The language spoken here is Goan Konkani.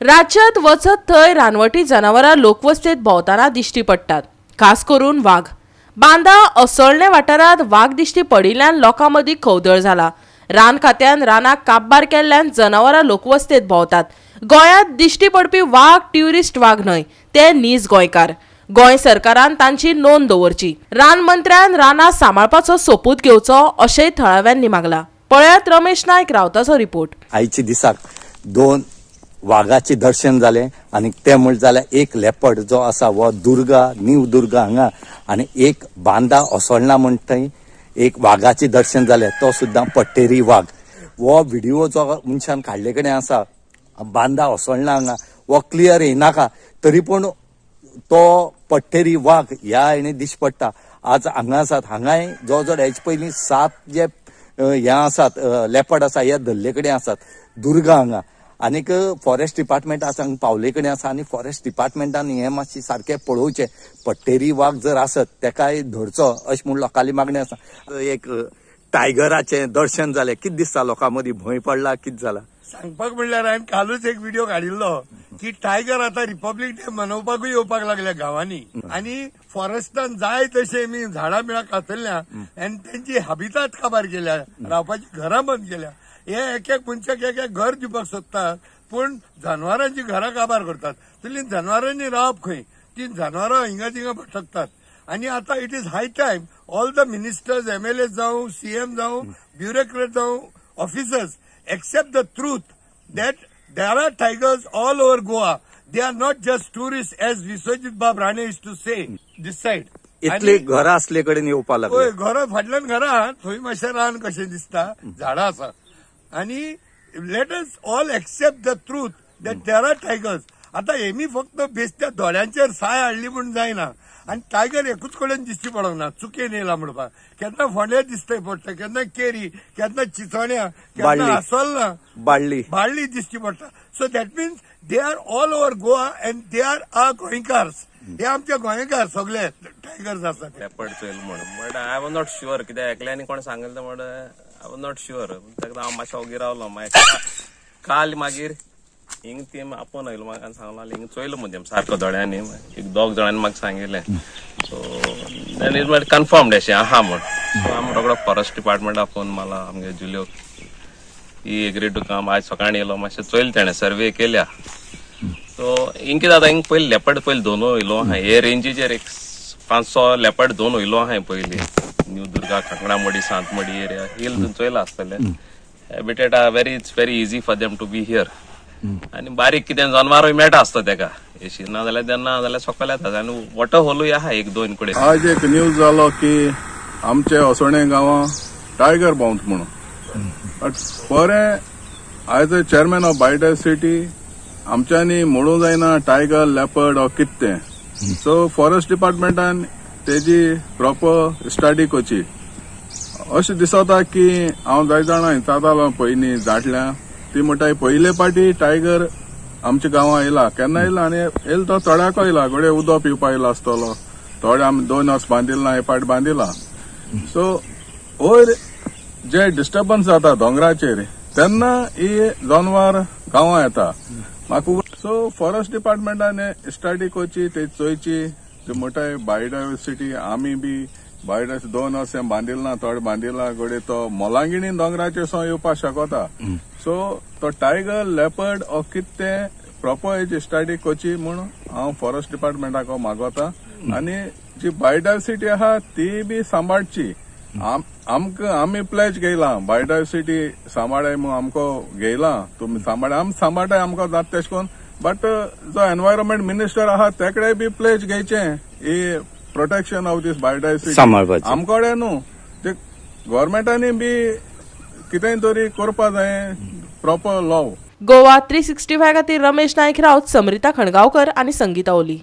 राज्यात वचत थंय रानवटी जनावरां लोकवस्तेत भोंवतना दिश्टी पडटात, खास करून वाग. बांदा असोळणे वाठारांत वाग दिश्टी पडिल्ल्यान लोकां मदीं खवदळ जाला. रान खात्यान रानाक काबार केल्ल्यान जनावरां लोकवस्तेत भोंवतात. गोंयांत दिश्टी पडपी वाग ट्युरिस्ट वाग न्हय, ते नीज गोंयकार. गोंय सरकारान तांची नोंद दवरची. रान मंत्र्यान रानां सांबाळपाचो सोपूत घेवचो अशेंय थळाव्यांनी मागला. पळयात रमेश नायक रावताचो रिपोर्ट. आयच्या दिसाक 2 वाघाचे दर्शन जाले आनी ते म्हण जाल्यार एक लेपर्ड जो आसा हो दुर्गा न्यू दुर्गा हांगा आनी एक बांदा असोळणा म्हण थंय एक वाघाचे दर्शन जालें, तो सुद्दां पट्टेरी वाघ. हो व्हिडिओ जो मनशान काडले कडेन आसा बांदा असोळणा हांगा हो क्लियर येनाका, तरी पूण तो पट्टेरी वाघ ह्या हेणे दिश्टी पडटा. आज हांगा आसात, हांगाय जवळ जवळ हेचे पयलीं 7 जे हे आसात लेपर्ड आसा हे धरले कडेन आसात दुर्गा हांगा. आनीक फॉरेस्ट डिपार्टमेंट आसा हांगा पावले कडेन आसा आनी फॉरेस्ट डिपार्टमेंटान हें मातशें सारकें पळोवचें. पट्टेरी वाघ जर आसत तेकाय धरचो अशें म्हूण लोकांली मागणी आसा. एक टायगराचें दर्शन जालें, कितें दिसता लोकां मदीं भंय पडला, कितें जाला? सांगपाक म्हणल्यार हांवें कालूच एक व्हिडिओ काडिल्लो की टायगर आतां रिपब्लीक डे मनोवपाकूय येवपाक लागल्या गांवांनी आनी फॉरेस्टान जाय तशें मी झाडां बिळां कातरल्या आनी तेंची हाबितात काबार केल्या, रावपाची घरां बंद केल्या. हे एक एक मनशाक एक एक घर दिवपाक सोदतात, पूण जनावरांची घरां काबार करतात. तुली जनावरांनी रावप खंय, ती जनावरां हिंगा थिंगा भटकतात. आनी आतां it is high time all the ministers, MLA जावं, सीएम जावं, ब्युरोक्रेट जावं, officers accept the truth that there are tigers all over Goa. They are not just tourists, as Vishwajit Bab Rane used to say. This side. इतली घरां असले कडेन येवपा लागली. हय, घरां फाटल्यान घरां, थंय मातशें रान कशें दिसता, झाडां आसा. आनी let us all accept the truth that there are tigers. आतां हेमी फक्त बेश्ट्या दोळ्यांचेर साय हाडली म्हूण जायना. आनी टायगर एकूच कडेन दिश्टी पडोंक ना, चुकेन येयला म्हणपाक. केन्ना फोंड्या दिसतय पडटा, केन्ना केरी, केन्ना चिचोण्या, केन्ना आसोलना, बाळ्ळी दिश्टी पडटा. So that means they are all over Goa and they are our Goenkars. हे आमचे गोंयकार सगळे टायगर्स आसात. लेपर्ड चोयल म्हण, but I was not sure, कित्याक एकल्यांनी कोण सांगलें म्हण I was not sure. ताका हांव मातसो ओगी रावलो. मागीर काल मागीर हिंग ती आपोवन आयलो, म्हाका सांगला हिंग चोयलो म्हण सारको दोळ्यांनी, एक दोग जाणांनी म्हाका सांगिल्लें. सो then it confirmed अशें आहा म्हण. सो आमी रोकडो फॉरेस्ट डिपार्टमेंटाक फोन मारला आमगे जुलियोक, ही एग्री टू कम. आज सकाळीं येयलो, मातशें चोयलें तेणें, सर्वे केल्या. सो हिंग कितें जाता, हिंग पयलीं लेपर्ड पयलीं दोन वयलो आहा हे रेंजीचेर, एक 500 लेपर्ड दोन वयलो आहा पयलीं. न्यू दुर्गा, कांकणामडी, सांतमडी एरिया हिल चोयला आसतलें. Habitat are very, it's very easy for them to be here. आनी बारीक कितें जनावरूय मेळटा आसता तेका एशी, ना जाल्यार तेन्ना जाल्यार सकयल येता. आनी वॉटर होलूय आहा 1-2 कडेन. आज एक न्यूज जालो की आमचे असोळणे गांवां टायगर भोंवत म्हणून. बरें, as a chairman of biodiversity आमच्यांनी म्हणूं जायना टायगर, लेपर्ड ऑर कितें तें. सो फॉरेस्ट डिपार्टमेंटान तेजी प्रॉपर स्टडी करची. अशें दिसता की हांव जाय जाणां विचारतालो पयलीं जाटल्या, ती म्हणटा पयले पाटी टायगर आमच्या गांवां येयला. केन्ना येयला आनी येयलो तो तळ्याको येयला, घडये उदक पिवपा येयला आसतलो. थोडे आमी 2 वर्स बांदिल ना, हे पाट बांदिला. सो वयर जे डिस्टर्बन्स जाता दोंगराचेर तेन्ना ही जनावर गांवां येता म्हाका. सो फॉरेस्ट डिपार्टमेंटान स्टडी करची, ते चोयची. ते म्हणटाय बायोडायवर्सिटी, आमी बी बायोडायवर्सिटी 2 वर्स बांदिल ना, थोडे बांदिला, घडये तो मोलांगिणी दोंगराचेर सो येवपाक शकता. सो तो टायगर, लेपर्ड ऑर कितें तें प्रॉपर हेजी स्टडी करची म्हूण हांव फॉरेस्ट डिपार्टमेंटाक मागोता. आनी जी बायोडायवर्सिटी आहा ती बी सांबाळची. आमकां आमी प्लेज घेयला बायोडायवर्सिटी सांबाळाय म्हूण, आमकां घेयला तुमी सांबाळ, आमी सांबाळटाय आमकां जाता तेश कोन. बट जो एनवायरमेंट मिनिस्टर आहा तेकडे बी प्लेज घेयचें ही प्रोटेक्शन ऑफ these biodiversity आमकडे न्हू, ते गव्हर्मेंटांनी बी कितेंय तरी करपा जाय प्रॉपर लॉ. गोवा 365 खातीर रमेश नायक राऊत, समरिता खणगांवकर आनी संगीता ओली.